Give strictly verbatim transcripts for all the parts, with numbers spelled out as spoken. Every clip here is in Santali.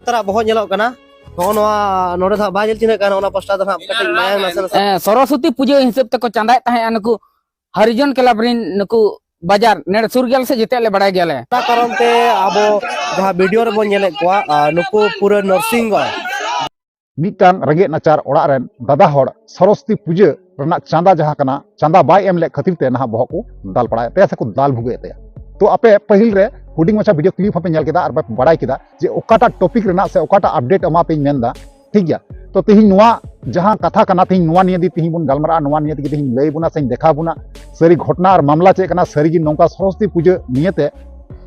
ᱰᱟᱠᱛᱟᱨᱟᱜ ᱵᱚᱦᱚᱜ ᱧᱮᱞᱚᱜ ᱠᱟᱱᱟ᱾ ᱱᱚᱜᱼᱚ ᱱᱚᱣᱟ ᱱᱚᱰᱮ ᱫᱚ ᱦᱟᱸᱜ ᱵᱟᱭ ᱧᱮᱞ ᱪᱤᱱᱦᱟᱹᱜ ᱠᱟᱱᱟ, ᱚᱱᱟ ᱯᱟᱥᱴᱟ ᱫᱚ ᱦᱟᱸᱜ ᱠᱟᱹᱴᱤᱡ ᱢᱟᱭᱟᱝ ᱱᱟᱥᱮ ᱱᱟᱥᱮ᱾ ᱮᱸ, ᱥᱚᱨᱚᱥᱚᱛᱤ ᱯᱩᱡᱟᱹ ᱦᱤᱥᱟᱹᱵ ᱛᱮᱠᱚ ᱪᱟᱸᱫᱟᱭᱮᱫ ᱛᱟᱦᱮᱸᱫᱼᱟ ᱱᱩᱠᱩ ᱦᱚᱨᱤᱡᱚᱱ ᱠᱞᱟᱵᱽ ᱨᱤᱱ ᱱᱩᱠᱩ ᱵᱟᱡᱟᱨ ᱱᱮᱲ ᱥᱩᱨ ᱜᱮᱭᱟᱞᱮ ᱥᱮ ᱡᱮᱛᱮᱭᱟᱜ ᱞᱮ ᱵᱟᱲᱟᱭ ᱜᱮᱭᱟᱞᱮ᱾ ᱚᱱᱟ ᱠᱟᱨᱚᱱ ᱛᱮ ᱟᱵᱚ ᱡᱟᱦᱟᱸ ᱵᱷᱤᱰᱤᱭᱳ ᱨᱮᱵᱚᱱ ᱧᱮᱞᱮᱫ ᱠᱚᱣᱟ, ᱟᱨ ᱱᱩᱠᱩ ᱯᱩᱨᱟᱹ ᱱᱚᱨᱥᱤᱝ ᱢᱤᱫᱴᱟᱝ ᱨᱮᱸᱜᱮᱡ ᱱᱟᱪᱟᱨ ᱚᱲᱟᱜ ᱨᱮᱱ ᱫᱟᱫᱟ ᱦᱚᱲ ᱥᱚᱨᱚᱥᱚᱛᱤ ᱯᱩᱡᱟᱹ ᱨᱮᱱᱟᱜ ᱪᱟᱸᱫᱟ ᱡᱟᱦᱟᱸ ᱠᱟᱱᱟ, ᱪᱟᱸᱫᱟ ᱵᱟᱭ ᱮᱢ ᱞᱮᱫ ᱠᱷᱟᱹᱛᱤᱨ ᱛᱮ ᱱᱟᱦᱟᱜ ᱵᱚᱦᱚᱜ ᱠᱚ ᱫᱟᱞ ᱯᱟᱲᱟᱭᱮᱫ ᱛᱟᱭᱟ ᱥᱮᱠᱚ ᱫᱟᱞ ᱵᱷᱩᱜᱟᱹᱜ ᱮᱫ ᱛᱟᱭᱟ᱾ ᱛᱚ ᱟᱯᱮ ᱯᱟᱹᱦᱤᱞ ᱨᱮ ᱦᱩᱰᱤᱧ ᱢᱟᱪᱷᱟ ᱵᱷᱤᱰᱤᱭᱳ ᱠᱞᱤᱯ ᱦᱚᱸᱯᱮ ᱧᱮᱞ ᱠᱮᱫᱟ ᱟᱨ ᱯᱮ ᱵᱟᱲᱟᱭ ᱠᱮᱫᱟ ᱡᱮ ᱚᱠᱟᱴᱟᱜ ᱴᱚᱯᱤᱠ ᱨᱮᱱᱟᱜ ᱥᱮ ᱚᱠᱟᱴᱟᱜ ᱟᱯᱰᱮᱴ ᱮᱢᱟ ᱯᱮᱧ ᱢᱮᱱᱫᱟ, ᱴᱷᱤᱠ ᱜᱮᱭᱟ᱾ ᱛᱚ ᱛᱮᱦᱮᱧ ᱱᱚᱣᱟ ᱡᱟᱦᱟᱸ ᱠᱟᱛᱷᱟ ᱠᱟᱱᱟ, ᱛᱮᱦᱮᱧ ᱱᱚᱣᱟ ᱱᱤᱭᱮ ᱫᱤ ᱛᱮᱦᱮᱧ ᱵᱚᱱ ᱜᱟᱞᱢᱟᱨᱟᱜᱼᱟ, ᱱᱚᱣᱟ ᱱᱤᱭᱮ ᱛᱮᱜᱮ ᱛᱮᱦᱮᱧ ᱞᱟᱹᱭ ᱵᱚᱱᱟ ᱥᱮᱧ ᱫᱮᱠᱷᱟᱣ ᱵᱚᱱᱟ ᱥᱟᱹᱨᱤ ᱜᱷᱚᱴᱱᱟ ᱟᱨ ᱢᱟᱢᱞᱟ ᱪᱮᱫ ᱠᱟᱱᱟ, ᱥᱟᱹᱨᱤ ᱜᱮ ᱱᱚᱝᱠᱟ ᱥᱚᱨᱚᱥᱚᱛᱤ ᱯᱩᱡᱟᱹ ᱱᱤᱭᱮᱛᱮ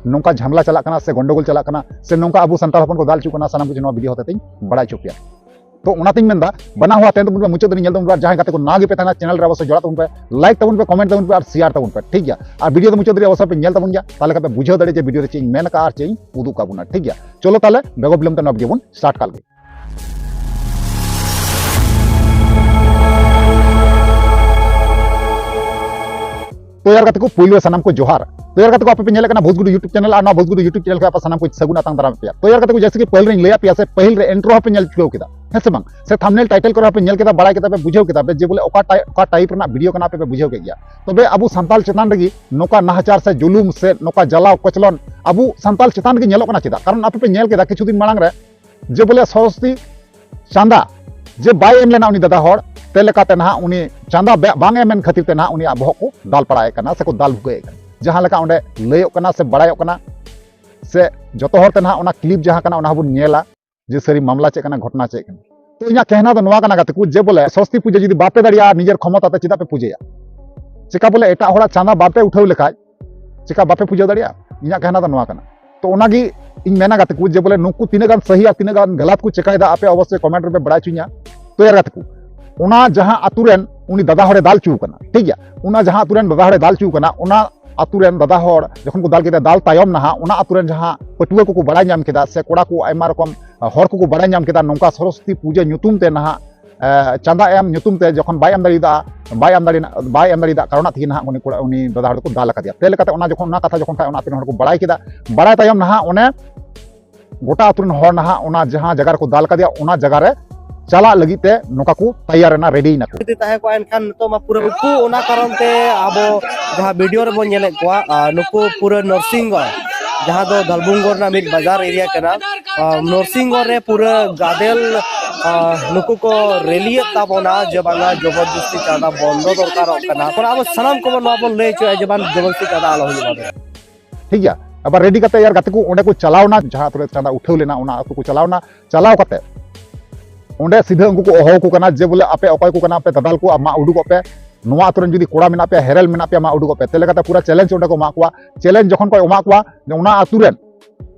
ᱱᱚᱝᱠᱟ ᱡᱷᱟᱢᱞᱟ ᱪᱟᱞᱟᱜ ᱠᱟᱱᱟ ᱥᱮ ᱜᱚᱱᱰᱚᱜᱳᱞ ᱪᱟᱞᱟᱜ ᱠᱟᱱᱟ ᱥᱮ ᱱᱚᱝᱠᱟ ᱟᱵᱚ ᱥᱟᱱᱛᱟᱲ ᱦᱚᱯᱚᱱ ᱠᱚ ᱫᱟᱞ ᱦᱚᱪᱚᱜ ᱠᱟᱱᱟ, ᱥᱟᱱᱟᱢ ᱠᱤᱪᱷᱩ ᱱᱚᱣᱟ ᱵᱷᱤᱰᱤᱭᱳ ᱦᱚᱛᱮ ᱛᱮᱧ ᱵᱟᱲᱟᱭ ᱦᱚᱪᱚ ᱯᱮᱭᱟ᱾ ᱛᱚ ᱚᱱᱟᱛᱤᱧ ᱢᱮᱱᱫᱟ, ᱵᱟᱱᱟ ᱦᱚᱲ ᱟᱛᱮ ᱛᱟᱵᱚᱱ ᱯᱮ, ᱢᱩᱪᱟᱹᱫ ᱫᱷᱟᱹᱨᱤᱡ ᱧᱮᱞ ᱛᱟᱵᱚᱱ ᱯᱮ, ᱟᱨ ᱡᱟᱦᱟᱸᱭ ᱜᱟᱛᱮ ᱠᱚ ᱱᱟᱣᱟ ᱜᱮᱯᱮ ᱛᱟᱦᱮᱱᱟ ᱪᱮᱱᱮᱞ ᱨᱮ ᱚᱵᱚᱥᱥᱳᱭ ᱡᱚᱲᱟᱜ ᱛᱟᱵᱚᱱ ᱯᱮ, ᱞᱟᱭᱤᱠ ᱛᱟᱵᱚᱱ ᱯᱮ, ᱠᱚᱢᱮᱱᱴ ᱛᱟᱵᱚᱱ ᱯᱮ ᱟᱨ ᱥᱮᱭᱟᱨ ᱛᱟᱵᱚᱱ ᱯᱮ, ᱴᱷᱤᱠ ᱜᱮᱭᱟ? ᱟᱨ ᱵᱷᱤᱰᱤᱭᱳ ᱫᱚ ᱢᱩᱪᱟᱹᱫ ᱫᱷᱟᱹᱨᱤᱡ ᱚᱵᱚᱥᱥᱳᱭ ᱯᱮ ᱧᱮᱞ ᱛᱟᱵᱚᱱ ᱜᱮᱭᱟ, ᱛᱟᱦᱚᱞᱮ ᱠᱷᱟᱱ ᱯᱮ ᱵᱩᱡᱷᱟᱹᱣ ᱫᱟᱲᱮᱭᱟᱜᱼᱟ ᱡᱮ ᱵᱷᱤᱰᱤᱭᱳ ᱨᱮ ᱪᱮᱫ ᱤᱧ ᱢᱮᱱ ᱟᱠᱟᱫᱼᱟ ᱟᱨ ᱪᱮᱫ ᱤᱧ ᱩᱫᱩᱜ ᱠᱟᱜ ᱵᱚᱱᱟ, ᱴᱷᱤᱠ ᱜᱮᱭᱟ? ᱪᱚᱞᱚ ᱛᱟᱦᱚᱞᱮ ᱵᱮᱜᱚᱨ ᱵᱤᱞᱚᱢ ᱛᱮ ᱱᱚᱣᱟ ᱵᱷᱤᱰᱤᱭᱳ ᱵᱚᱱ ᱥᱴᱟᱨᱴ ᱠᱟᱜ ᱞᱮᱜᱮ᱾ ᱛᱚ ᱭᱟᱨ ᱜᱟᱛᱮ ᱠᱚ, ᱯᱩᱭᱞᱩ ᱨᱮ ᱥᱟᱱᱟᱢ ᱠᱚ ᱡᱚᱦᱟᱨ᱾ ᱛᱚ ᱭᱟᱨ ᱜᱟᱛᱮ ᱠᱚ, ᱟᱯᱮ ᱯᱮ ᱧᱮᱞᱮᱫ ᱠᱟᱱᱟ ᱵᱷᱳᱡᱽᱜᱩᱰᱩ YouTube ᱪᱮᱱᱮᱞ, ᱟᱨ ᱱᱚᱣᱟ ᱵᱷᱳᱡᱽᱜᱩᱰᱩ YouTube ᱪᱮᱱᱮᱞ ᱠᱷᱚᱱ ᱟᱯᱮ ᱥᱟᱱᱟᱢ ᱠᱚ ᱥᱟᱹᱜᱩᱱ ᱟᱛᱟᱝ ᱫᱟᱨᱟᱢ ᱯᱮᱭᱟ᱾ ᱛᱚ ᱭᱟᱨ ᱜᱟᱛᱮ ᱠᱚ, ᱡᱮᱭᱥᱮ ᱠᱤ ᱯᱟᱹᱦᱤᱞ ᱨᱮᱧ ᱞᱟᱹᱭᱟᱫ ᱯᱮᱭᱟ ᱥᱮ ᱯᱟᱹᱦᱤᱞ ᱨᱮ ᱤᱱᱴᱨᱳ ᱦᱚᱸᱯᱮ ᱧᱮᱞ ᱪᱩᱠᱟᱹᱣ ᱠᱮᱫᱟ, ᱦᱮᱸ ᱥᱮ ᱵᱟᱝ? ᱥᱮ ᱛᱷᱟᱢᱵᱱᱮᱞ ᱴᱟᱭᱴᱮᱞ ᱠᱚᱨᱮ ᱦᱚᱸᱯᱮ ᱧᱮᱞ ᱠᱮᱫᱟ, ᱵᱟᱲᱟᱭ ᱠᱮᱫᱟ ᱯᱮ, ᱵᱩᱡᱷᱟᱹᱣ ᱠᱮᱫᱟ ᱯᱮ ᱡᱮ ᱵᱚᱞᱮ ᱚᱠᱟ ᱴᱟᱭ-, ᱚᱠᱟ ᱴᱟᱭᱤᱯ ᱨᱮᱱᱟᱜ ᱵᱷᱤᱰᱤᱭᱳ ᱠᱟᱱᱟ, ᱟᱯᱮ ᱯᱮ ᱵᱩᱡᱷᱟᱹᱣ ᱠᱮᱫ ᱜᱮᱭᱟ᱾ ᱛᱚᱵᱮ ᱟᱵᱚ ᱥᱟᱱᱛᱟᱲ ᱪᱮᱛᱟᱱ ᱨᱮᱜᱮ ᱱᱚᱝᱠᱟ ᱱᱟᱦᱟᱪᱟᱨ ᱥᱮ ᱡᱩᱞᱩᱢ ᱥᱮ ᱱᱚᱝᱠᱟ ᱡᱟᱞᱟᱣ ᱠᱚᱪᱞᱚᱱ ᱟᱵᱚ ᱥᱟᱱᱛᱟᱲ ᱪᱮᱛᱟᱱ ᱨᱮᱜᱮ ᱧᱮᱞᱚᱜ ᱠᱟᱱᱟ ᱪᱮᱫᱟᱜ? ᱠᱟᱨᱚᱱ ᱟᱯᱮ ᱯᱮ ᱧᱮᱞ ᱠᱮᱫᱟ ᱠᱤᱪᱷᱩ ᱫᱤᱱ ᱢᱟᱲᱟᱝ ᱨᱮ ᱡᱮ ᱵᱚᱞᱮ ᱥᱚᱨᱚᱥᱚᱛᱤ ᱪᱟᱸᱫᱟ ᱡᱮ ᱵᱟᱭ ᱮᱢ ᱞᱮᱱᱟ ᱩᱱᱤ ᱫᱟᱫᱟ ᱦᱚᱲ, ᱛᱮ ᱞᱮᱠᱟᱛᱮ ᱱᱟᱦᱟᱜ ᱩᱱᱤ ᱪᱟᱸᱫᱟ ᱵᱟ-, ᱵᱟᱝ ᱮᱢ ᱢᱮᱱ ᱠᱷᱟᱹᱛᱤᱨ ᱛᱮ ᱱᱟᱦᱟᱜ ᱩᱱᱤᱭᱟᱜ ᱵᱚᱦᱚᱜ ᱠᱚ ᱫᱟᱞ ᱯᱟᱲᱟᱣᱮᱫ ᱠᱟᱱᱟ ᱥᱮᱠᱚ ᱫᱟᱞ ᱵᱷᱩᱜᱟᱹᱜ ᱮᱫ ᱠᱟᱱᱟ᱾ ᱡᱟᱦᱟᱸ ᱞᱮᱠᱟ ᱚᱸᱰᱮ ᱞᱟᱹᱭᱚᱜ ᱠᱟᱱᱟ ᱥᱮ ᱵᱟᱲᱟᱭᱚᱜ ᱠᱟᱱᱟ, ᱥᱮ ᱡᱚᱛᱚ ᱦᱚᱲ ᱛᱮ ᱱᱟᱦᱟᱜ ᱚᱱᱟ ᱠᱞᱤᱯ ᱡᱟᱦᱟᱸ ᱠᱟᱱᱟ ᱚᱱᱟ ᱦᱚᱸᱵᱚᱱ ᱧᱮᱞᱟ ᱡᱮ ᱥᱟᱹᱨᱤ ᱢᱟᱢᱞᱟ ᱪᱮᱫ ᱠᱟᱱᱟ, ᱜᱷᱚᱴᱱᱟ ᱪᱮᱫ ᱠᱟᱱᱟ᱾ ᱛᱚ ᱤᱧᱟᱹᱜ ᱠᱮᱦᱱᱟ ᱫᱚ ᱱᱚᱣᱟ ᱠᱟᱱᱟ ᱜᱟᱛᱮ ᱠᱚ, ᱡᱮ ᱵᱚᱞᱮ ᱥᱚᱨᱚᱥᱚᱛᱤ ᱯᱩᱡᱟᱹ ᱡᱩᱫᱤ ᱵᱟᱯᱮ ᱫᱟᱲᱮᱭᱟᱜᱼᱟ ᱱᱤᱡᱮᱨ ᱠᱷᱚᱢᱚᱛᱟ ᱛᱮ, ᱪᱮᱫᱟᱜ ᱯᱮ ᱯᱩᱡᱟᱹᱭᱟ? ᱪᱮᱠᱟ ᱵᱚᱞᱮ ᱮᱴᱟᱜ ᱦᱚᱲᱟᱜ ᱪᱟᱸᱫᱟ ᱵᱟᱯᱮ ᱩᱴᱷᱟᱹᱣ ᱞᱮᱠᱷᱟᱡ ᱪᱮᱠᱟ ᱵᱟᱯᱮ ᱯᱩᱡᱟᱹ ᱫᱟᱲᱮᱭᱟᱜᱼᱟ? ᱤᱧᱟᱹᱜ ᱠᱟᱛᱷᱟ ᱫᱚ ᱱᱚᱣᱟ ᱠᱟᱱᱟ᱾ ᱛᱚ ᱚᱱᱟᱜᱮ ᱤᱧ ᱢᱮᱱᱟ ᱜᱟᱛᱮ ᱠᱚ, ᱡᱮ ᱵᱚᱞᱮ ᱱᱩᱠᱩ ᱛᱤᱱᱟᱹᱜ ᱜᱟᱱ ᱥᱟᱹᱦᱤ ᱟᱨ ᱛᱤᱱᱟᱹᱜ ᱜᱟᱱ ᱜᱟᱞᱟᱛ ᱠᱚ ᱪᱮᱠᱟᱭᱮᱫᱟ, ᱟᱯᱮ ᱚᱵᱚᱥᱥᱳᱭ ᱠᱚᱢᱮᱱᱴ ᱨᱮᱯᱮ ᱵᱟᱲᱟᱭ ᱦᱚᱪᱚᱧᱟ᱾ ᱛᱚ ᱭᱟᱨ ᱜᱟᱛᱮ ᱠᱚ, ᱚᱱᱟ ᱡᱟᱦᱟᱸ ᱟᱛᱳ ᱨᱮᱱ ᱩᱱᱤ ᱫᱟᱫᱟ ᱦᱚᱲᱮ ᱫᱟᱞ ᱦᱚᱪᱚ ᱠᱟᱱᱟ, ᱴᱷᱤᱠ ᱜᱮᱭᱟ, ᱚᱱᱟ ᱡᱟᱦᱟᱸ ᱟᱛᱳ ᱨᱮᱱ ᱫᱟᱫᱟ ᱦᱚᱲᱮ ᱫᱟᱞ ᱦᱚᱪᱚ ᱠᱟᱱᱟ, ᱚᱱᱟ ᱟᱛᱳ ᱨᱮᱱ ᱫᱟᱫᱟ ᱦᱚᱲ ᱡᱚᱠᱷᱚᱱ ᱠᱚ ᱫᱟᱞ ᱠᱮᱫᱟ, ᱫᱟᱞ ᱛᱟᱭᱚᱢ ᱱᱟᱦᱟᱜ ᱚᱱᱟ ᱟᱛᱳ ᱨᱮᱱ ᱡᱟᱦᱟᱸ ᱯᱟᱹᱴᱷᱩᱣᱟᱹ ᱠᱚᱠᱚ ᱵᱟᱲᱟᱭ ᱧᱟᱢ ᱠᱮᱫᱟ ᱥᱮ ᱠᱚᱲᱟ ᱠᱚ ᱟᱭᱢᱟ ᱨᱚᱠᱚᱢ ᱦᱚᱲ ᱠᱚᱠᱚ ᱵᱟᱲᱟᱭ ᱧᱟᱢ ᱠᱮᱫᱟ, ᱱᱚᱝᱠᱟ ᱥᱚᱨᱚᱥᱚᱛᱤ ᱯᱩᱡᱟᱹ ᱧᱩᱛᱩᱢ ᱛᱮ ᱱᱟᱦᱟᱜ ᱮ, ᱪᱟᱸᱫᱟ ᱮᱢ ᱧᱩᱛᱩᱢ ᱛᱮ ᱡᱚᱠᱷᱚᱱ ᱵᱟᱭ ᱮᱢ ᱫᱟᱲᱮᱭᱟᱫᱟ, ᱵᱟᱭ ᱮᱢ ᱫᱟᱲᱮᱭᱟᱜ, ᱵᱟᱭ ᱮᱢ ᱫᱟᱲᱮᱭᱟᱫᱟ ᱠᱟᱨᱚᱱᱟᱜ ᱛᱮᱜᱮ ᱱᱟᱦᱟᱜ ᱩᱱᱤ ᱠᱚᱲᱟ, ᱩᱱᱤ ᱫᱟᱫᱟ ᱦᱚᱲ ᱫᱚᱠᱚ ᱫᱟᱞ ᱟᱠᱟᱫᱮᱭᱟ᱾ ᱛᱮ ᱞᱮᱠᱟᱛᱮ ᱚᱱᱟ ᱡᱚᱠᱷᱚᱱ, ᱚᱱᱟ ᱠᱟᱛᱷᱟ ᱡᱚᱠᱷᱚᱱ ᱠᱷᱟᱡ ᱚᱱᱟ ᱟᱛᱳ ᱨᱮᱱ ᱦᱚᱲ ᱠᱚ ᱵᱟᱲᱟᱭ ᱠᱮᱫᱟ, ᱵᱟᱲᱟᱭ ᱛᱟᱭᱚᱢ ᱱᱟᱦᱟᱜ ᱚᱱᱮ ᱜᱚᱴᱟ ᱟᱹᱛᱩ ᱨᱮᱱ ᱦᱚᱲ ᱱᱟᱦᱟᱜ ᱚᱱᱟ ᱡᱟᱦᱟᱸ ᱡᱟᱭᱜᱟ ᱨᱮᱠᱚ ᱫᱟᱞ ᱠᱟᱫᱮᱭᱟ, ᱚᱱᱟ ᱡᱟᱭᱜᱟ ᱨᱮ ᱪᱟᱞᱟᱜ ᱞᱟᱹᱜᱤᱫ ᱛᱮ ᱱᱚᱝᱠᱟ ᱠᱚ ᱛᱮᱭᱟᱨ ᱮᱱᱟ, ᱨᱮᱰᱤᱭᱮᱱᱟ ᱠᱚ᱾ ᱡᱩᱫᱤ ᱛᱟᱦᱮᱸ ᱠᱚᱜᱼᱟ, ᱮᱱᱠᱷᱟᱱ ᱱᱤᱛᱚᱜ ᱢᱟ ᱯᱩᱨᱟᱹ ᱩᱠᱩ᱾ ᱚᱱᱟ ᱠᱟᱨᱚᱱ ᱛᱮ ᱟᱵᱚ ᱡᱟᱦᱟᱸ ᱵᱷᱤᱰᱤᱭᱳ ᱨᱮᱵᱚᱱ ᱧᱮᱞᱮᱫ ᱠᱚᱣᱟ, ᱟᱨ ᱱᱩᱠᱩ ᱯᱩᱨᱟᱹ ᱱᱚᱨᱥᱤᱝᱜᱚᱲ, ᱡᱟᱦᱟᱸ ᱫᱚ ᱫᱷᱟᱞᱵᱷᱩᱝᱜᱚᱲ ᱨᱮᱱᱟᱜ ᱢᱤᱫ ᱵᱟᱡᱟᱨ ᱮᱨᱤᱭᱟ ᱠᱟᱱᱟ, ᱟᱨ ᱱᱚᱨᱥᱤᱝᱜᱚᱲ ᱨᱮ ᱯᱩᱨᱟᱹ ᱜᱟᱫᱮᱞ, ᱟᱨ ᱱᱩᱠᱩ ᱠᱚ ᱨᱮᱞᱤᱭᱮᱫ ᱛᱟᱵᱚᱱᱟ ᱡᱮ ᱵᱟᱝᱟ ᱡᱚᱵᱚᱨᱫᱚᱥᱛᱤ ᱪᱟᱸᱫᱟ ᱵᱚᱱᱫᱚ ᱫᱚᱨᱠᱟᱨᱚᱜ ᱠᱟᱱᱟ᱾ ᱛᱚ ᱟᱵᱚ ᱥᱟᱱᱟᱢ ᱠᱚᱵᱚᱱ ᱱᱚᱣᱟ ᱵᱚᱱ ᱞᱟᱹᱭ ᱦᱚᱪᱚᱭᱟ ᱡᱮ ᱵᱟᱝ ᱡᱚᱵᱚᱨᱫᱚᱥᱛᱤ ᱪᱟᱸᱫᱟ ᱟᱞᱚ ᱦᱩᱭᱩᱜ ᱢᱟ᱾ ᱴᱷᱤᱠ ᱜᱮᱭᱟ, ᱟᱵᱟᱨ ᱨᱮᱰᱤ ᱠᱟᱛᱮ ᱭᱟᱨ ᱜᱟᱛᱮ ᱠᱚ ᱚᱸᱰᱮ ᱠᱚ ᱪᱟᱞᱟᱣᱱᱟ, ᱡᱟᱦᱟᱸ ᱟᱛᱳ ᱨᱮ ᱪᱟᱸᱫᱟ ᱩᱴᱷᱟᱹᱣ ᱞᱮᱱᱟ ᱚᱱᱟ ᱟᱛᱳ ᱠᱚ ᱪᱟᱞᱟᱣᱱᱟ᱾ ᱪᱟᱞᱟᱣ ᱠᱟᱛᱮ ᱚᱸᱰᱮ ᱥᱤᱫᱷᱟᱹ ᱩᱱᱠᱩ ᱠᱚ ᱦᱚᱦᱚ ᱟᱠᱚ ᱠᱟᱱᱟ ᱡᱮ ᱵᱚᱞᱮ ᱟᱯᱮ ᱚᱠᱚᱭ ᱠᱚ ᱠᱟᱱᱟ ᱯᱮ ᱫᱟᱫᱟᱞ ᱠᱚ, ᱟᱨ ᱢᱟ ᱩᱰᱩᱠᱚᱜ ᱯᱮ, ᱱᱚᱣᱟ ᱟᱛᱳ ᱨᱮᱱ ᱡᱩᱫᱤ ᱠᱚᱲᱟ ᱢᱮᱱᱟᱜ ᱯᱮᱭᱟ, ᱦᱮᱨᱮᱞ ᱢᱮᱱᱟᱜ ᱯᱮᱭᱟ, ᱢᱟ ᱩᱰᱩᱠᱚᱜ ᱯᱮ᱾ ᱛᱮ ᱞᱮᱠᱟᱛᱮ ᱯᱩᱨᱟᱹ ᱪᱮᱞᱮᱧᱡᱽ ᱚᱸᱰᱮ ᱠᱚ ᱮᱢᱟ ᱠᱚᱣᱟ᱾ ᱪᱮᱞᱮᱧᱡᱽ ᱡᱚᱠᱷᱚᱱ ᱠᱚ ᱮᱢᱟ ᱠᱚᱣᱟ ᱡᱮ ᱚᱱᱟ ᱟᱛᱳ ᱨᱮᱱ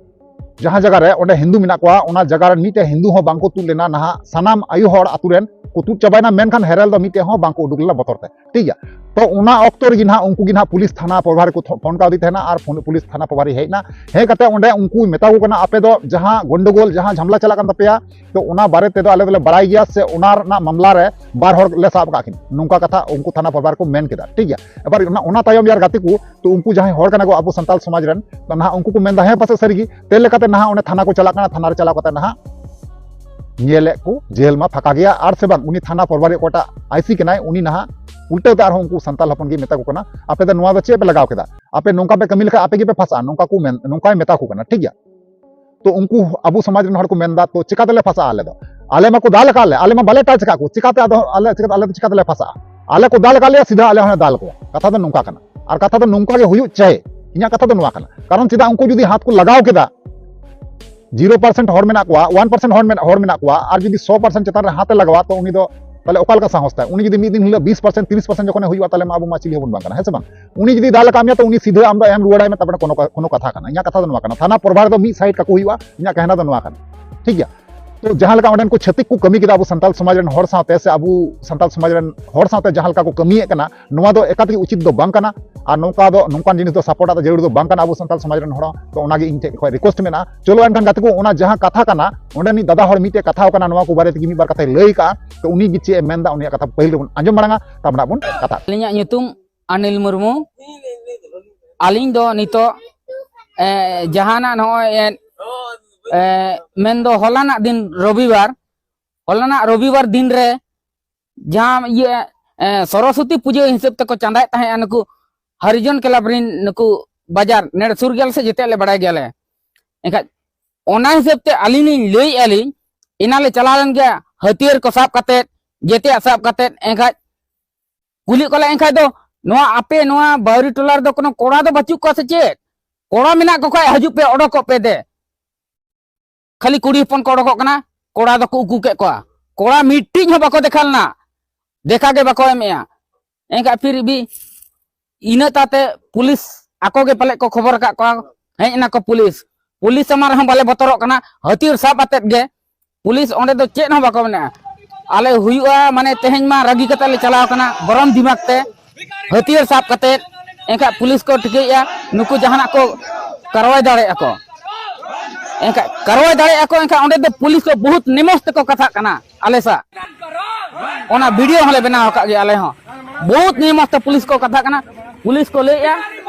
ᱡᱟᱦᱟᱸ ᱡᱟᱭᱜᱟ ᱨᱮ ᱚᱸᱰᱮ ᱦᱤᱱᱫᱩ ᱢᱮᱱᱟᱜ ᱠᱚᱣᱟ, ᱚᱱᱟ ᱡᱟᱭᱜᱟ ᱨᱮ ᱢᱤᱫᱴᱮᱱ ᱦᱤᱱᱫᱩ ᱦᱚᱸ ᱵᱟᱝ ᱠᱚ ᱛᱩᱫ ᱞᱮᱱᱟ᱾ ᱱᱟᱦᱟᱜ ᱥᱟᱱᱟᱢ ᱟᱭᱳ ᱦᱚᱲ ᱟᱛᱳ ᱨᱮᱱ ᱠᱚ ᱛᱩᱫ ᱪᱟᱵᱟᱭᱮᱱᱟ, ᱢᱮᱱᱠᱷᱟᱱ ᱦᱮᱨᱮᱞ ᱫᱚ ᱢᱤᱫᱴᱮᱱ ᱦᱚᱸ ᱵᱟᱝ ᱠᱚ ᱩᱰᱩᱠ ᱞᱮᱱᱟ ᱵᱚᱛᱚᱨ ᱛᱮ᱾ ᱴᱷᱤᱠ ᱜᱮᱭᱟ, ᱛᱚ ᱚᱱᱟ ᱚᱠᱛᱚ ᱨᱮᱜᱮ ᱱᱟᱦᱟᱜ ᱩᱱᱠᱩ ᱜᱮ ᱱᱟᱦᱟᱜ ᱯᱩᱞᱤᱥ ᱛᱷᱟᱱᱟ ᱯᱨᱚᱵᱷᱟᱨᱤ ᱠᱚ ᱛᱷᱚ-, ᱯᱷᱳᱱ ᱠᱟᱣᱫᱮ ᱛᱟᱦᱮᱱᱟ ᱟᱨ ᱯᱷᱳᱱ, ᱯᱩᱞᱤᱥ ᱛᱷᱟᱱᱟ ᱯᱨᱚᱵᱷᱟᱨᱤ ᱦᱮᱡ ᱮᱱᱟ᱾ ᱦᱮᱡ ᱠᱟᱛᱮ ᱚᱸᱰᱮ ᱩᱱᱠᱩᱭ ᱢᱮᱛᱟ ᱠᱚ ᱠᱟᱱᱟ, ᱟᱯᱮ ᱫᱚ ᱡᱟᱦᱟᱸ ᱜᱚᱱᱰᱚᱜᱳᱞ, ᱡᱟᱦᱟᱸ ᱡᱷᱟᱢᱞᱟ ᱪᱟᱞᱟᱜ ᱠᱟᱱ ᱛᱟᱯᱮᱭᱟ, ᱛᱚ ᱚᱱᱟ ᱵᱟᱨᱮ ᱛᱮᱫᱚ ᱟᱞᱮ ᱫᱚᱞᱮ ᱵᱟᱲᱟᱭ ᱜᱮᱭᱟ, ᱥᱮ ᱚᱱᱟ ᱨᱮᱱᱟᱜ ᱢᱟᱢᱞᱟ ᱨᱮ ᱵᱟᱨ ᱦᱚᱲ ᱞᱮ ᱥᱟᱵ ᱟᱠᱟᱫ ᱠᱤᱱ, ᱱᱚᱝᱠᱟ ᱠᱟᱛᱷᱟ ᱩᱱᱠᱩ ᱛᱷᱟᱱᱟ ᱯᱨᱚᱵᱷᱟᱨᱤ ᱠᱚ ᱢᱮᱱ ᱠᱮᱫᱟ᱾ ᱴᱷᱤᱠ ᱜᱮᱭᱟ, ᱮᱵᱟᱨ ᱚᱱᱟ, ᱚᱱᱟ ᱛᱟᱭᱚᱢ ᱭᱟᱨ ᱜᱟᱛᱮ ᱠᱚ, ᱛᱚ ᱩᱱᱠᱩ ᱡᱟᱦᱟᱸᱭ ᱦᱚᱲ ᱠᱟᱱᱟ ᱠᱚ ᱟᱵᱚ ᱥᱟᱱᱛᱟᱲ ᱥᱚᱢᱟᱡᱽ ᱨᱮᱱ, ᱛᱚ ᱱᱟᱦᱟᱜ ᱩᱱᱠᱩ ᱠᱚ ᱢᱮᱱᱫᱟ ᱦᱮᱸ ᱯᱟᱥᱮᱡ ᱥᱟᱹᱨᱤ ᱜᱮ᱾ ᱛᱮ ᱞᱮᱠᱟᱛᱮ ᱱᱟᱦᱟᱜ ᱚᱸᱰᱮ ᱛᱷᱟᱱᱟ ᱠᱚ ᱪᱟᱞᱟᱜ ᱠᱟᱱᱟ, ᱛᱷᱟᱱᱟ ᱨᱮ ᱪᱟᱞᱟᱣ ᱠᱟᱛᱮ ᱱᱟᱦᱟᱜ ᱧᱮᱞᱮᱫ ᱠᱚ ᱡᱮᱞ ᱢᱟ ᱯᱷᱟᱸᱠᱟ ᱜᱮᱭᱟ, ᱟᱨ ᱥᱮ ᱵᱟᱝ ᱩᱱᱤ ᱛᱷᱟᱱᱟ ᱯᱨᱚᱵᱷᱟᱨᱤ ᱚᱠᱚᱭᱴᱟᱜ ᱟᱭ ᱥᱤ ᱠᱟᱱᱟᱭ, ᱩᱱᱤ ᱱᱟᱦᱟᱜ ᱩᱞᱴᱟᱹ ᱛᱮ ᱟᱨᱦᱚᱸ ᱩᱱᱠᱩ ᱥᱟᱱᱛᱟᱲ ᱦᱚᱯᱚᱱ ᱜᱮ ᱢᱮᱛᱟ ᱠᱚ ᱠᱟᱱᱟ, ᱟᱯᱮ ᱫᱚ ᱱᱚᱣᱟ ᱫᱚ ᱪᱮᱫ ᱯᱮ ᱞᱟᱜᱟᱣ ᱠᱮᱫᱟ, ᱟᱯᱮ ᱱᱚᱝᱠᱟ ᱯᱮ ᱠᱟᱹᱢᱤ ᱞᱮᱠᱷᱟᱱ ᱟᱯᱮ ᱜᱮᱯᱮ ᱯᱷᱟᱸᱥᱟᱜᱼᱟ, ᱱᱚᱝᱠᱟ ᱠᱚ ᱢᱮᱱ, ᱱᱚᱝᱠᱟᱭ ᱢᱮᱛᱟ ᱠᱚ ᱠᱟᱱᱟ᱾ ᱴᱷᱤᱠ ᱜᱮᱭᱟ, ᱛᱚ ᱩᱱᱠᱩ ᱟᱵᱚ ᱥᱚᱢᱟᱡᱽ ᱨᱮᱱ ᱦᱚᱲ ᱠᱚ ᱢᱮᱱᱫᱟ, ᱛᱚ ᱪᱤᱠᱟ ᱛᱮᱞᱮ ᱯᱷᱟᱸᱥᱟᱜᱼᱟ ᱟᱞᱮ ᱫᱚ? ᱟᱞᱮ ᱢᱟᱠᱚ ᱫᱟᱞ ᱟᱠᱟᱫ ᱞᱮ, ᱟᱞᱮ ᱢᱟ ᱵᱟᱞᱮ ᱴᱟᱪ ᱟᱠᱟᱫ ᱠᱚ, ᱪᱤᱠᱟᱛᱮ ᱟᱫᱚ ᱟᱞᱮ, ᱪᱤᱠᱟᱛᱮ, ᱟᱞᱮ ᱫᱚ ᱪᱤᱠᱟ ᱛᱮᱞᱮ ᱯᱷᱟᱸᱥᱟᱜᱼᱟ? ᱟᱞᱮ ᱠᱚ ᱫᱟᱞ ᱟᱠᱟᱫ ᱞᱮᱭᱟ, ᱥᱤᱫᱷᱟᱹ ᱟᱞᱮ ᱦᱚᱸᱞᱮ ᱫᱟᱞ ᱠᱚᱣᱟ᱾ ᱠᱟᱛᱷᱟ ᱫᱚ ᱱᱚᱝᱠᱟ ᱠᱟᱱᱟ᱾ ᱟᱨ ᱠᱟᱛᱷᱟ ᱫᱚ ᱱᱚᱝᱠᱟ ᱜᱮ ᱦᱩᱭᱩᱜ ᱪᱟᱭ, ᱤᱧᱟᱹᱜ ᱠᱟᱛᱷᱟ ᱫᱚ ᱱᱚᱣᱟ ᱠᱟᱱᱟ᱾ ᱠᱟᱨᱚᱱ ᱪᱮᱫᱟᱜ ᱩᱱᱠᱩ ᱡᱩᱫᱤ ᱦᱟᱛ ᱠᱚ ᱞᱟᱜᱟᱣ ᱠᱮᱫᱟ, ᱡᱤᱨᱳ ᱯᱟᱨᱥᱮᱱᱴ ᱦᱚᱲ ᱢᱮᱱᱟᱜ ᱠᱚᱣᱟ, ᱚᱣᱟᱱ ᱯᱟᱨᱥᱮᱱᱴ ᱦᱚᱲ ᱢᱮᱱᱟᱜ, ᱦᱚᱲ ᱢᱮᱱᱟᱜ ᱠᱚᱣᱟ, ᱟᱨ ᱡᱩᱫᱤ ᱥᱚ ᱯᱟᱨᱥᱮᱱᱴ ᱪᱮᱛᱟᱱ ᱨᱮ ᱦᱟᱛ ᱮ ᱞᱟᱜᱟᱣᱟ, ᱛᱚ ᱩᱱᱤ ᱫᱚ ᱛᱟᱦᱞᱮ ᱚᱠᱟ ᱞᱮᱠᱟ ᱥᱟᱦᱚᱥ ᱛᱟᱭ? ᱩᱱᱤ ᱡᱩᱫᱤ ᱢᱤᱫ ᱫᱤᱱ ᱦᱤᱞᱳᱜ ᱵᱤᱥ ᱯᱟᱨᱥᱮᱱᱴ, ᱛᱤᱨᱤᱥ ᱯᱟᱨᱥᱮᱱᱴ ᱡᱚᱠᱷᱚᱱᱮ ᱦᱩᱭᱩᱜᱼᱟ, ᱛᱟᱦᱞᱮ ᱢᱟ ᱟᱵᱚ ᱢᱟ ᱪᱤᱞᱤ ᱦᱚᱸᱵᱚᱱ ᱵᱟᱝ ᱠᱟᱱᱟ, ᱦᱮᱸ ᱥᱮ ᱵᱟᱝ? ᱩᱱᱤ ᱡᱩᱫᱤ ᱫᱟᱞ ᱟᱠᱟᱫ ᱢᱮᱭᱟ, ᱛᱚ ᱩᱱᱤ ᱥᱤᱫᱷᱟᱹ ᱟᱢ ᱫᱚ ᱮᱢ ᱨᱩᱣᱟᱹᱲᱟᱭ ᱢᱮ, ᱛᱟᱨᱯᱚᱨᱮ ᱠᱳᱱᱳ ᱠᱟ-, ᱠᱳᱱᱳ ᱠᱟᱛᱷᱟ ᱠᱟᱱᱟ᱾ ᱤᱧᱟᱹᱜ ᱠᱟᱛᱷᱟ ᱫᱚ ᱱᱚᱣᱟ ᱠᱟᱱᱟ, ᱛᱷᱟᱱᱟ ᱯᱨᱚᱵᱷᱟᱨ ᱫᱚ ᱢᱤᱫ ᱥᱟᱭᱤᱰ ᱠᱟᱠᱚ ᱦᱩᱭᱩᱜᱼᱟ᱾ ᱤᱧᱟᱹᱜ ᱠᱟᱦᱱᱟ ᱫᱚ ᱱᱚᱣᱟ ᱠᱟᱱᱟ, ᱴᱷᱤᱠ ᱜᱮᱭᱟ? ᱛᱚ ᱡᱟᱦᱟᱸ ᱞᱮᱠᱟ ᱚᱸᱰᱮᱱ ᱠᱚ ᱪᱷᱟᱹᱛᱤᱠ ᱠᱚ ᱠᱟᱹᱢᱤ ᱠᱮᱫᱟ ᱟᱵᱚ ᱥᱟᱱᱛᱟᱲ ᱥᱚᱢᱟᱡᱽ ᱨᱮᱱ ᱦᱚᱲ ᱥᱟᱶᱛᱮ, ᱥᱮ ᱟᱵᱚ ᱥᱟᱱᱛᱟᱲ ᱥᱚᱢᱟᱡᱽ ᱨᱮᱱ ᱦᱚᱲ ᱥᱟᱶᱛᱮ ᱡᱟᱦᱟᱸ ᱞᱮᱠᱟ ᱠᱚ ᱠᱟᱹᱢᱤᱭᱮᱫ ᱠᱟᱱᱟ, ᱱᱚᱣᱟ ᱫᱚ ᱮᱠᱟᱞ ᱛᱮᱜᱮ ᱩᱪᱤᱛ ᱫᱚ ᱵᱟᱝ ᱠᱟᱱᱟ᱾ ᱟᱨ ᱱᱚᱝᱠᱟ ᱫᱚ, ᱱᱚᱝᱠᱟᱱ ᱡᱤᱱᱤᱥ ᱫᱚ ᱥᱟᱯᱳᱨᱴ ᱟᱜ ᱫᱚ ᱡᱟᱹᱨᱩᱲ ᱫᱚ ᱵᱟᱝ ᱠᱟᱱᱟ ᱟᱵᱚ ᱥᱟᱱᱛᱟᱲ ᱥᱚᱢᱟᱡᱽ ᱨᱮᱱ ᱦᱚᱲ᱾ ᱛᱚ ᱚᱱᱟᱜᱮ ᱤᱧ ᱴᱷᱮᱡ ᱠᱷᱚᱡ ᱨᱤᱠᱩᱭᱮᱥᱴ ᱢᱮᱱᱟᱜᱼᱟ᱾ ᱪᱚᱞᱚ ᱮᱱᱠᱷᱟᱱ ᱜᱟᱛᱮ ᱠᱚ, ᱚᱱᱟ ᱡᱟᱦᱟᱸ ᱠᱟᱛᱷᱟ ᱠᱟᱱᱟ, ᱚᱸᱰᱮᱱᱤᱡ ᱫᱟᱫᱟ ᱦᱚᱲ ᱢᱤᱫᱴᱮᱡ ᱠᱟᱛᱷᱟ ᱠᱟᱱᱟ, ᱱᱚᱣᱟ ᱠᱚ ᱵᱟᱨᱮ ᱛᱮᱜᱮ ᱢᱤᱫ ᱵᱟᱨ ᱠᱟᱛᱷᱟᱭ ᱞᱟᱹᱭ ᱠᱟᱜᱼᱟ᱾ ᱛᱚ ᱩᱱᱤ ᱜᱮ ᱪᱮᱫ ᱮ ᱢᱮᱱᱫᱟ, ᱩᱱᱤᱭᱟᱜ ᱠᱟᱛᱷᱟ ᱯᱟᱹᱦᱤᱞ ᱨᱮᱵᱚᱱ ᱟᱸᱡᱚᱢ ᱢᱟᱲᱟᱝᱟ, ᱛᱟᱨᱯᱚᱨᱮ ᱵᱚᱱ ᱠᱟᱛᱷᱟ᱾ ᱟᱹᱞᱤᱧᱟᱜ ᱧᱩᱛᱩᱢ ᱟᱱᱤᱞ ᱢᱩᱨᱢᱩ᱾ ᱟᱹᱞᱤᱧ ᱫᱚ ᱱᱤᱛᱚᱜ, ᱮ, ᱡᱟᱦᱟᱱᱟᱜ ᱱᱚᱜᱼᱚᱭ, ᱮ, ᱮ, ᱢᱮᱱᱫᱚ ᱦᱚᱞᱟᱱᱟᱜ ᱫᱤᱱ ᱨᱚᱵᱤᱵᱟᱨ, ᱦᱚᱞᱟᱱᱟᱜ ᱨᱚᱵᱤᱵᱟᱨ ᱫᱤᱱ ᱨᱮ ᱡᱟᱦᱟᱸ ᱤᱭᱟᱹ, ᱮ, ᱥᱚᱨᱚᱥᱚᱛᱤ ᱯᱩᱡᱟᱹ ᱦᱤᱥᱟᱹᱵ ᱛᱮᱠᱚ ᱪᱟᱸᱫᱟᱭᱮᱫ ᱛᱟᱦᱮᱸᱫᱼᱟ ᱱᱩᱠᱩ ᱦᱟᱨᱤᱡᱚᱱ ᱠᱞᱟᱵᱽ ᱨᱮᱱ ᱱᱩᱠᱩ ᱵᱟᱡᱟᱨ ᱱᱮᱲ ᱥᱩᱨ ᱜᱮᱭᱟᱞᱮ ᱥᱮ ᱡᱮᱛᱮᱭᱟᱜ ᱞᱮ ᱵᱟᱲᱟᱭ ᱜᱮᱭᱟᱞᱮ᱾ ᱮᱱᱠᱷᱟᱡ ᱚᱱᱟ ᱦᱤᱥᱟᱹᱵ ᱛᱮ ᱟᱹᱞᱤᱧ ᱞᱤᱧ ᱞᱟᱹᱭᱮᱫᱼᱟ ᱞᱤᱧ, ᱮᱱᱟ ᱞᱮ ᱪᱟᱞᱟᱣ ᱞᱮᱱ ᱜᱮᱭᱟ ᱦᱟᱹᱛᱭᱟᱹᱨ ᱠᱚ ᱥᱟᱵ ᱠᱟᱛᱮᱫ, ᱡᱮᱛᱮᱭᱟᱜ ᱥᱟᱵ ᱠᱟᱛᱮᱫ᱾ ᱮᱱᱠᱷᱟᱡ ᱠᱩᱞᱤ ᱠᱚᱞᱮ ᱮᱱᱠᱷᱟᱡ ᱫᱚ, "ᱱᱚᱣᱟ ᱟᱯᱮ ᱱᱚᱣᱟ ᱵᱟᱣᱨᱤ ᱴᱚᱞᱟ ᱨᱮᱫᱚ ᱠᱳᱱᱳ ᱠᱚᱲᱟ ᱫᱚ ᱵᱟᱹᱪᱩᱜ ᱠᱚᱣᱟ ᱥᱮ ᱪᱮᱫ? ᱠᱚᱲᱟ ᱢᱮᱱᱟᱜ ᱠᱚ ᱠᱷᱟᱡ ᱦᱤᱡᱩᱜ ᱯᱮ, ᱚᱰᱚᱠᱚᱜ ᱯᱮ ᱫᱮ᱾" ᱠᱷᱟᱹᱞᱤ ᱠᱩᱲᱤ ᱦᱚᱯᱚᱱ ᱠᱚ ᱚᱰᱚᱠᱚᱜ ᱠᱟᱱᱟ, ᱠᱚᱲᱟ ᱫᱚᱠᱚ ᱩᱠᱩ ᱠᱮᱫ ᱠᱚᱣᱟ᱾ ᱠᱚᱲᱟ ᱢᱤᱫᱴᱤᱡ ᱦᱚᱸ ᱵᱟᱠᱚ ᱫᱮᱠᱷᱟ ᱞᱮᱱᱟ, ᱫᱮᱠᱷᱟ ᱜᱮ ᱵᱟᱠᱚ ᱮᱢᱮᱜᱼᱟ᱾ ᱮᱱᱠᱷᱟᱡ ᱯᱷᱤᱨ ᱵᱷᱤ ᱤᱱᱟᱹ ᱛᱟᱛᱮ ᱯᱩᱞᱤᱥ ᱟᱠᱚ ᱜᱮ ᱯᱟᱞᱮᱫ ᱠᱚ ᱠᱷᱚᱵᱚᱨ ᱟᱠᱟᱫ ᱠᱚᱣᱟ, ᱦᱮᱡ ᱮᱱᱟ ᱠᱚ ᱯᱩᱞᱤᱥ᱾ ᱯᱩᱞᱤᱥ ᱥᱟᱢᱟᱝ ᱨᱮᱦᱚᱸ ᱵᱟᱞᱮ ᱵᱚᱛᱚᱨᱚᱜ ᱠᱟᱱᱟ, ᱦᱟᱹᱛᱭᱟᱹᱨ ᱥᱟᱵ ᱟᱛᱮᱫ ᱜᱮ᱾ ᱯᱩᱞᱤᱥ ᱚᱸᱰᱮ ᱫᱚ ᱪᱮᱫ ᱦᱚᱸ ᱵᱟᱠᱚ ᱢᱮᱱᱟ᱾ ᱟᱞᱮ ᱦᱩᱭᱩᱜᱼᱟ, ᱢᱟᱱᱮ ᱛᱮᱦᱮᱧ ᱢᱟ ᱨᱟᱹᱜᱤ ᱠᱟᱛᱮ ᱞᱮ ᱪᱟᱞᱟᱣ ᱠᱟᱱᱟ ᱜᱚᱨᱚᱢ ᱫᱤᱢᱟᱜᱽ ᱛᱮ, ᱦᱟᱹᱛᱭᱟᱹᱨ ᱥᱟᱵ ᱠᱟᱛᱮ᱾ ᱮᱱᱠᱷᱟᱡ ᱯᱩᱞᱤᱥ ᱠᱚ ᱴᱷᱤᱠᱟᱹᱭᱮᱫᱼᱟ ᱱᱩᱠᱩ ᱡᱟᱦᱟᱱᱟᱜ ᱠᱚ ᱠᱟᱨᱣᱟᱭ ᱫᱟᱲᱮᱭᱟᱜᱼᱟ ᱠᱚ᱾ ᱮᱱᱠᱷᱟᱡ ᱠᱟᱨᱣᱟᱭ ᱫᱟᱲᱮᱭᱟᱜᱼᱟ ᱠᱚ, ᱮᱱᱠᱷᱟᱡ ᱚᱸᱰᱮ ᱫᱚ ᱯᱩᱞᱤᱥ ᱠᱚ ᱵᱚᱦᱩᱛ ᱱᱤᱢᱚᱥ ᱛᱮᱠᱚ ᱠᱟᱛᱷᱟᱜ ᱠᱟᱱᱟ ᱟᱞᱮ ᱥᱟᱶ᱾ ᱚᱱᱟ ᱵᱷᱤᱰᱤᱭᱳ ᱦᱚᱸᱞᱮ ᱵᱮᱱᱟᱣ ᱟᱠᱟᱫ ᱜᱮᱭᱟ ᱟᱞᱮ ᱦᱚᱸ᱾ ᱵᱚᱦᱩᱛ ᱱᱤᱢᱚᱥ ᱛᱮ ᱯᱩᱞᱤᱥ ᱠᱚ ᱠᱟᱛᱷᱟᱜ ᱠᱟᱱᱟ᱾ ᱯᱩᱞᱤᱥ ᱠᱚ ᱞᱟᱹᱭᱮᱫᱼᱟ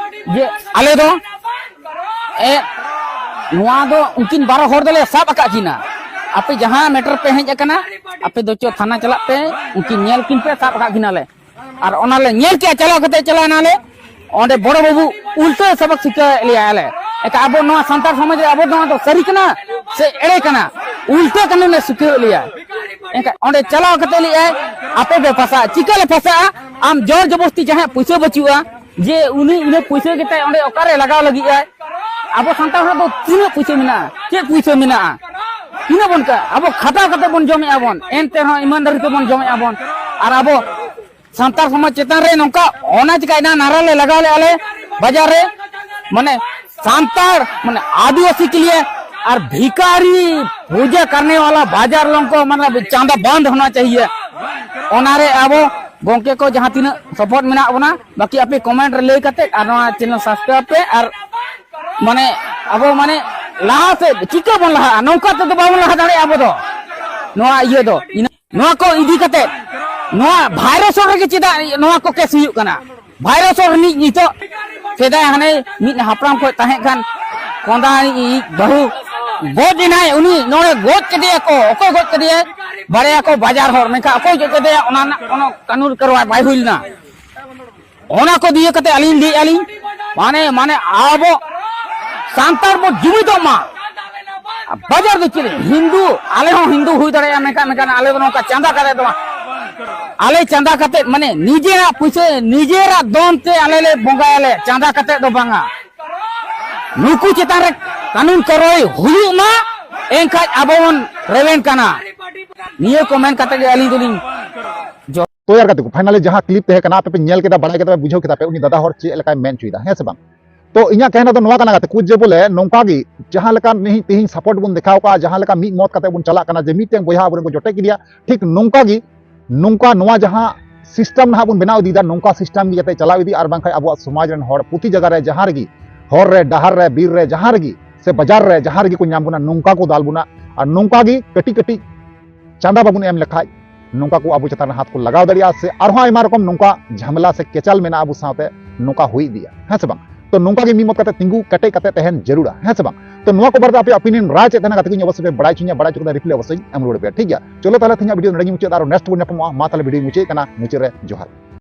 ᱡᱮ ᱟᱞᱮ ᱫᱚ, ᱮ, ᱱᱚᱣᱟ ᱫᱚ ᱩᱱᱠᱤᱱ ᱵᱟᱨᱚ ᱦᱚᱲ ᱫᱚᱞᱮ ᱥᱟᱵ ᱟᱠᱟᱫ ᱠᱤᱱᱟ᱾ ᱟᱯᱮ ᱡᱟᱦᱟᱸ ᱢᱮᱴᱟᱨ ᱯᱮ ᱦᱮᱡ ᱟᱠᱟᱱᱟ, ᱟᱯᱮ ᱫᱚ ᱪᱚ ᱛᱷᱟᱱᱟ ᱪᱟᱞᱟᱜ ᱯᱮ, ᱩᱱᱠᱤᱱ ᱧᱮᱞ ᱠᱤᱱ ᱯᱮ, ᱥᱟᱵ ᱟᱠᱟᱫ ᱠᱤᱱᱟᱞᱮ᱾ ᱟᱨ ᱚᱱᱟ ᱞᱮ ᱧᱮᱞ ᱠᱮᱜᱼᱟ, ᱪᱟᱞᱟᱣ ᱠᱟᱛᱮ ᱪᱟᱞᱟᱣ ᱮᱱᱟᱞᱮ, ᱚᱸᱰᱮ ᱵᱚᱲᱚ ᱵᱟᱹᱵᱩ ᱩᱞᱴᱟᱹ ᱥᱟᱵᱟᱠ ᱥᱤᱠᱷᱟᱹᱣᱮᱫ ᱞᱮᱭᱟ ᱟᱞᱮ᱾ ᱮᱱᱠᱷᱟᱱ ᱟᱵᱚ ᱱᱚᱣᱟ ᱥᱟᱱᱛᱟᱲ ᱥᱚᱢᱟᱡᱽ ᱨᱮ ᱟᱵᱚ ᱱᱚᱣᱟ ᱫᱚ ᱥᱟᱹᱨᱤ ᱠᱟᱱᱟ ᱥᱮ ᱮᱲᱮ ᱠᱟᱱᱟ? ᱩᱞᱴᱟᱹ ᱠᱟᱹᱱᱩᱱᱮ ᱥᱤᱠᱷᱟᱹᱣᱮᱫ ᱞᱮᱭᱟ᱾ ᱮᱱᱠᱷᱟᱱ ᱚᱸᱰᱮ ᱪᱟᱞᱟᱣ ᱠᱟᱛᱮ ᱞᱟᱹᱭᱟᱭ, "ᱟᱯᱮ ᱯᱮ ᱯᱷᱟᱥᱟᱜᱼᱟ, ᱪᱤᱠᱟᱹ ᱞᱮ ᱯᱷᱟᱥᱟᱜᱼᱟ? ᱟᱢ ᱡᱳᱨ ᱡᱚᱵᱚᱥᱛᱤ ᱡᱟᱦᱟᱸᱭᱟᱜ ᱯᱩᱭᱥᱟᱹ ᱵᱟᱹᱪᱩᱜᱼᱟ, ᱡᱮ ᱩᱱᱤ ᱤᱱᱟᱹ ᱯᱩᱭᱥᱟᱹ ᱜᱮᱛᱟᱭ ᱚᱸᱰᱮ ᱚᱠᱟᱨᱮ ᱞᱟᱜᱟᱣ ᱞᱟᱹᱜᱤᱫ ᱟᱭ?" ᱟᱵᱚ ᱥᱟᱱᱛᱟᱲ ᱦᱚᱲ ᱫᱚ ᱛᱤᱱᱟᱹᱜ ᱯᱩᱭᱥᱟᱹ ᱢᱮᱱᱟᱜᱼᱟ? ᱪᱮᱫ ᱯᱩᱭᱥᱟᱹ ᱢᱮᱱᱟᱜᱼᱟ? ᱛᱤᱱᱟᱹᱜ ᱵᱚᱱ ᱠᱟ-, ᱟᱵᱚ ᱠᱷᱟᱴᱟᱣ ᱠᱟᱛᱮ ᱵᱚᱱ ᱡᱚᱢᱮᱫᱼᱟ ᱵᱚᱱ, ᱮᱱᱛᱮ ᱨᱮᱦᱚᱸ ᱤᱢᱟᱱᱫᱟᱨᱤ ᱛᱮᱵᱚᱱ ᱡᱚᱢᱮᱫᱼᱟ ᱵᱚᱱ᱾ ᱟᱨ ᱟᱵᱚ ᱥᱟᱱᱛᱟᱲ ᱥᱚᱢᱟᱡᱽ ᱪᱮᱛᱟᱱ ᱨᱮ ᱱᱚᱝᱠᱟ ᱚᱱᱟ ᱪᱤᱠᱟᱹᱭᱮᱱᱟ, ᱱᱟᱨᱟ ᱞᱮ ᱞᱟᱜᱟᱣ ᱞᱮᱫᱼᱟ ᱞᱮ ᱵᱟᱡᱟᱨ ᱨᱮ, ᱢᱟᱱᱮ ᱥᱟᱱᱛᱟᱲ, ᱢᱟᱱᱮ ᱟᱹᱫᱤᱵᱟᱹᱥᱤ ᱠᱮ ᱞᱤᱭᱮ ᱟᱨ ᱵᱷᱤᱠᱟᱨᱤ ᱯᱩᱡᱟᱹ ᱠᱟᱨᱱᱮ ᱣᱟᱞᱟ ᱵᱟᱡᱟᱨ ᱞᱚᱝ ᱠᱚ, ᱢᱟᱱᱮ ᱪᱟᱸᱫᱟ ᱵᱟᱸᱫ ᱦᱳᱱᱟ ᱪᱟᱦᱤᱭᱮ᱾ ᱚᱱᱟᱨᱮ ᱟᱵᱚ ᱜᱚᱝᱠᱮ ᱠᱚ ᱡᱟᱦᱟᱸ ᱛᱤᱱᱟᱹᱜ ᱥᱟᱯᱳᱨᱴ ᱢᱮᱱᱟᱜ ᱵᱚᱱᱟ, ᱵᱟᱹᱠᱤ ᱟᱯᱮ ᱠᱚᱢᱮᱱᱴ ᱨᱮ ᱞᱟᱹᱭ ᱠᱟᱛᱮ ᱟᱨ ᱱᱚᱣᱟ ᱪᱮᱱᱮᱞ ᱥᱟᱵᱥᱠᱨᱟᱭᱤᱵ ᱯᱮ᱾ ᱟᱨ ᱢᱟᱱᱮ ᱟᱵᱚ ᱢᱟᱱᱮ ᱞᱟᱦᱟ ᱥᱮᱫ ᱪᱤᱠᱟᱹ ᱵᱚᱱ ᱞᱟᱦᱟᱜᱼᱟ? ᱱᱚᱝᱠᱟ ᱛᱮᱫᱚ ᱵᱟᱵᱚᱱ ᱞᱟᱦᱟ ᱫᱟᱲᱮᱭᱟᱜᱼᱟ ᱟᱵᱚ ᱫᱚ᱾ ᱱᱚᱣᱟ ᱤᱭᱟᱹ ᱫᱚ ᱤᱱᱟᱹ ᱱᱚᱣᱟ ᱠᱚ ᱤᱫᱤ ᱠᱟᱛᱮ ᱱᱚᱣᱟ ᱵᱷᱟᱭᱨᱟᱥ ᱨᱮᱜᱮ ᱪᱮᱫᱟᱜ ᱱᱚᱣᱟ ᱠᱚ ᱠᱮᱥ ᱦᱩᱭᱩᱜ ᱠᱟᱱᱟ? ᱵᱷᱟᱭᱨᱟᱥ ᱨᱤᱱᱤᱡ ᱱᱤᱛᱚᱜ ᱥᱮᱫᱟᱭ ᱦᱟᱱᱮ ᱢᱤᱫ ᱦᱟᱯᱲᱟᱢ ᱠᱷᱚᱱ ᱛᱟᱦᱮᱸ ᱠᱟᱱ ᱠᱚᱸᱫᱟ ᱨᱤᱱᱤᱡ ᱵᱟᱹᱦᱩ ᱜᱚᱡ ᱮᱱᱟᱭ ᱩᱱᱤ, ᱱᱚᱰᱮ ᱜᱚᱡ ᱠᱮᱫᱮᱭᱟ ᱠᱚ᱾ ᱚᱠᱚᱭ ᱜᱚᱡ ᱠᱮᱫᱮᱭᱟ? ᱵᱟᱲᱟᱭᱟ ᱠᱚ ᱵᱟᱡᱟᱨ ᱦᱚᱲ, ᱢᱮᱱᱠᱷᱟᱱ ᱚᱠᱚᱭ ᱜᱚᱡ ᱠᱮᱫᱮᱭᱟ ᱚᱱᱟ ᱨᱮᱱᱟᱜ ᱠᱳᱱᱳ ᱠᱟᱹᱱᱩᱱ ᱠᱟᱨᱣᱟᱭ ᱵᱟᱭ ᱦᱩᱭ ᱞᱮᱱᱟ᱾ ᱚᱱᱟ ᱠᱚ ᱫᱤᱭᱮ ᱠᱟᱛᱮ ᱟᱹᱞᱤᱧ ᱞᱟᱹᱭᱮᱫᱼᱟ ᱞᱤᱧ, ᱢᱟᱱᱮ ᱢᱟᱱᱮ ᱟᱵᱚ ᱥᱟᱱᱛᱟᱲ ᱵᱚ ᱡᱩᱢᱤᱫᱚᱜ ᱢᱟ᱾ ᱵᱟᱡᱟᱨ ᱫᱚ ᱪᱮᱫ? ᱦᱤᱱᱫᱩ, ᱟᱞᱮ ᱦᱚᱸ ᱦᱤᱱᱫᱩ ᱦᱩᱭ ᱫᱟᱲᱮᱭᱟᱜᱼᱟ, ᱢᱮᱱᱠᱷᱟᱱ ᱢᱮᱱᱠᱷᱟᱱ ᱟᱞᱮ ᱫᱚ ᱱᱚᱝᱠᱟ ᱪᱟᱸᱫᱟ ᱠᱟᱛᱮ ᱫᱚ ᱵᱟᱝ᱾ ᱟᱞᱮ ᱪᱟᱸᱫᱟ ᱠᱟᱛᱮ, ᱢᱟᱱᱮ ᱱᱤᱡᱮᱨᱟᱜ ᱯᱩᱭᱥᱟᱹ ᱱᱤᱡᱮᱨᱟᱜ ᱫᱚᱢ ᱛᱮ ᱟᱞᱮ ᱞᱮ ᱵᱚᱸᱜᱟᱭᱟᱞᱮ, ᱪᱟᱸᱫᱟ ᱠᱟᱛᱮ ᱫᱚ ᱵᱟᱝᱟ᱾ ᱱᱩᱠᱩ ᱪᱮᱛᱟᱱ ᱨᱮ ᱠᱟᱹᱱᱩᱱ ᱠᱟᱨᱣᱟᱭ ᱦᱩᱭᱩᱜ ᱢᱟ, ᱮᱱᱠᱷᱟᱡ ᱟᱵᱚ ᱵᱚᱱ ᱨᱮᱵᱮᱱ ᱠᱟᱱᱟ᱾ ᱱᱤᱭᱟᱹ ᱠᱚ ᱢᱮᱱ ᱠᱟᱛᱮ ᱜᱮ ᱟᱹᱞᱤᱧ ᱫᱚᱞᱤᱧ ᱡᱚᱦᱟᱨ᱾ ᱛᱚ ᱭᱟᱨ ᱜᱟᱛᱮ ᱠᱚ, finally ᱡᱟᱦᱟᱸ clip ᱛᱟᱦᱮᱸ ᱠᱟᱱᱟ, ᱟᱯᱮ ᱯᱮ ᱧᱮᱞ ᱠᱮᱫᱟ, ᱵᱟᱲᱟᱭ ᱠᱮᱫᱟ ᱯᱮ, ᱵᱩᱡᱷᱟᱹᱣ ᱠᱮᱫᱟ ᱯᱮ, ᱩᱱᱤ ᱫᱟᱫᱟ ᱦᱚᱲ ᱪᱮᱫ ᱞᱮᱠᱟᱭ ᱢᱮᱱ ᱦᱚᱪᱚᱭᱮᱫᱟ, ᱦᱮᱸ ᱥᱮ ᱵᱟᱝ? ᱛᱚ ᱤᱧᱟᱹᱜ ᱠᱟᱛᱷᱟ ᱫᱚ ᱱᱚᱣᱟ ᱠᱟᱱᱟ ᱜᱟᱛᱮ ᱠᱚ, ᱡᱮ ᱵᱚᱞᱮ ᱱᱚᱝᱠᱟ ᱜᱮ ᱡᱟᱦᱟᱸ ᱞᱮᱠᱟ ᱱᱤᱦᱤ-, ᱛᱤᱦᱤᱧ support ᱵᱚᱱ ᱫᱮᱠᱷᱟᱣ ᱠᱟᱜᱼᱟ, ᱡᱟᱦᱟᱸ ᱞᱮᱠᱟ ᱢᱤᱫ ᱢᱚᱛ ᱠᱟᱛᱮ ᱵᱚᱱ ᱪᱟᱞᱟᱜ ᱠᱟᱱᱟ ᱡᱮ ᱢᱤᱫᱴᱮᱱ ᱵᱚᱭᱦᱟ ᱟᱵᱚᱨᱮᱱ ᱠᱚ ᱡᱚᱴᱮᱫ ᱠᱮᱫᱮᱭᱟ, ᱴᱷᱤᱠ ᱱᱚᱝᱠᱟ ᱜᱮ, ᱱᱚᱝᱠᱟ ᱱᱚᱣᱟ ᱡᱟᱦᱟᱸ system ᱱᱟᱦᱟᱜ ᱵᱚᱱ ᱵᱮᱱᱟᱣ ᱤᱫᱤᱭᱮᱫᱟ, ᱱᱚᱝᱠᱟ system ᱜᱮ ᱡᱟᱛᱮ ᱪᱟᱞᱟᱣ ᱤᱫᱤ, ᱟᱨ ᱵᱟᱝᱠᱷᱟᱱ ᱟᱵᱚᱣᱟᱜ ᱥᱚᱢᱟᱡᱽ ᱨᱮᱱ ᱦᱚᱲ ᱯᱨᱚᱛᱤ ᱡᱟᱭᱜᱟ ᱨᱮ, ᱡᱟᱦᱟᱸ ᱨᱮᱜᱮ, ᱦᱚᱨ ᱨᱮ, ᱰᱟᱦᱟᱨ ᱨᱮ, ᱵᱤᱨ ᱨᱮ, ᱡᱟᱦᱟᱸ ᱨᱮᱜᱮ, ᱥᱮ ᱵᱟᱡᱟᱨ ᱨᱮ, ᱡᱟᱦᱟᱸ ᱨᱮᱜᱮ ᱠᱚ ᱧᱟᱢ ᱵᱚᱱᱟ, ᱱᱚᱝᱠᱟ ᱠᱚ ᱫᱟᱞ ᱵᱚᱱᱟ᱾ ᱟᱨ ᱱᱚᱝᱠᱟ ᱜᱮ ᱠᱟᱹᱴᱤᱡ ᱠᱟᱹᱴᱤᱡ ᱪᱟᱸᱫᱟ ᱵᱟᱵᱚᱱ ᱮᱢ ᱞᱮᱠᱷᱟᱡ ᱱᱚᱝᱠᱟ ᱠᱚ ᱟᱵᱚ ᱪᱮᱛᱟᱱ ᱨᱮ ᱦᱟᱛ ᱠᱚ ᱞᱟᱜᱟᱣ ᱫᱟᱲᱮᱭᱟᱜᱼᱟ, ᱥᱮ ᱟᱨᱦᱚᱸ ᱟᱭᱢᱟ ᱨᱚᱠᱚᱢ ᱱᱚᱝᱠᱟ ᱡᱷᱟᱢᱮᱞᱟ ᱥᱮ ᱠᱮᱪᱟᱞ ᱢᱮᱱᱟᱜᱼᱟ ᱟᱵᱚ ᱥᱟᱶᱛᱮ, ᱱᱚᱝᱠᱟ ᱦᱩᱭ ᱤᱫᱤᱜᱼᱟ, ᱦᱮᱸ ᱥᱮ ᱵᱟᱝ? ᱛᱚ ᱱᱚᱝᱠᱟ ᱜᱮ ᱢᱤᱫ ᱢᱚᱛ ᱠᱟᱛᱮ ᱛᱤᱸᱜᱩ ᱠᱮᱴᱮᱡ ᱠᱟᱛᱮ ᱛᱟᱦᱮᱱ ᱡᱟᱹᱨᱩᱲᱟ, ᱦᱮᱸ ᱥᱮ ᱵᱟᱝ? ᱛᱚ ᱱᱚᱣᱟ ᱠᱚ ᱵᱟᱨᱮ ᱛᱮ ᱟᱯᱮᱭᱟᱜ opinion ᱨᱟᱭ ᱪᱮᱫ ᱛᱟᱦᱮᱱᱟ ᱜᱟᱛᱮ ᱠᱚᱧ ᱚᱵᱚᱥᱥᱳᱭ ᱯᱮ ᱵᱟᱲᱟᱭ ᱦᱚᱪᱚᱧᱟ, ᱵᱟᱲᱟᱭ ᱦᱚᱪᱚ ᱠᱟᱛᱮ reply ᱚᱵᱚᱥᱥᱳᱭ ᱮᱢ ᱨᱩᱣᱟᱹᱲ ᱯᱮᱭᱟ, ᱴᱷᱤᱠ ᱜᱮᱭᱟ? ᱪᱚᱞᱚ ᱛᱟᱦᱚᱞᱮ ᱛᱮᱦᱮᱧᱟᱜ video ᱱᱚᱰᱮ ᱜᱮ ᱢᱩᱪᱟᱹᱫ, ᱟᱨᱚ next ᱵᱚᱱ ᱧᱟᱯᱟᱢᱚᱜᱼᱟ᱾ ᱢᱟ ᱛᱟᱦᱚᱞᱮ video ᱢᱩᱪᱟᱹᱫ ᱠᱟᱱᱟ, ᱢᱩᱪᱟᱹᱫ ᱨᱮ ᱡᱚᱦᱟᱨ᱾